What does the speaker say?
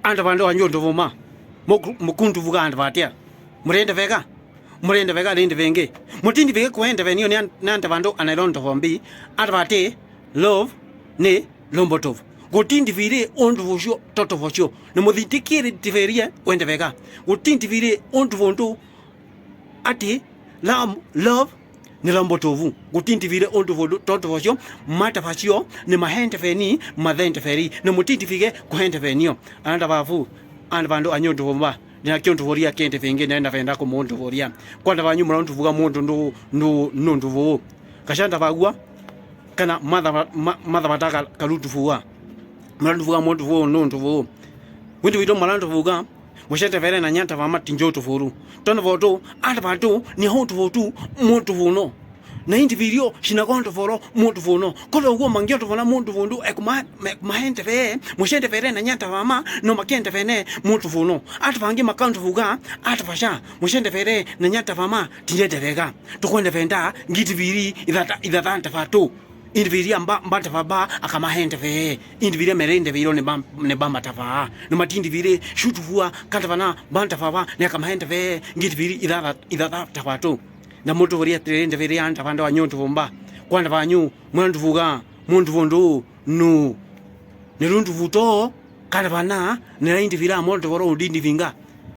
Anda vandu anyu vuma mukundu vuga anda vatia murende vega murende vega rindi vingi mutindi vige kuende venio nanda vandu anairondo vombi anda vati love ni lombotovu gutindi viri undu vucio toto vucio ni muthitikiri tivirie wende vega gutindi viri undu vundu ati lam love ni lombotovu gutindi vire undu vundu toto vucio mata vacio ni mahende veni mathende veri ni mutindi vige kuhende venio anda vavu anda vandu anyundu vumba ndinakionduvuria kindi vingi nenda venda kumunduvuria kwanda vanyu muranduvuga mundu ndu ndu nunduvu kashanda vagua kana matha mataka kalunduvuga muranduvuga mundu vu nunduvu windu witu muranduvuga mushete vere na nyanta vama tinjotu furu tono votu anda vantu ni hontu votu muntu vuno na indi virio shinakonto foro muntu vuno kono ugo mangioto vona muntu vundu ekuma mahente ve mushente vere na nyanta vama no makente vene muntu vuno atu vangi makantu vuga atu vasha mushente vere na nyanta vama tinjete vega tukwende venda ngiti viri idhata idhatanta fatu indi amba mbata vaba akamahente ve indi viri merende viro ne bam ne bamba tava no matindi viri shutu vua kata vana banta vava ne akamahente ve ngiti viri idhata idhata tafatu na mutu vuria tirende viri anta vandu anyuntu vumba kwanda vanyu mwandu vuga mundu vundu nu nirundu vuto kana vana niraindi vira mundu voro udindi vinga.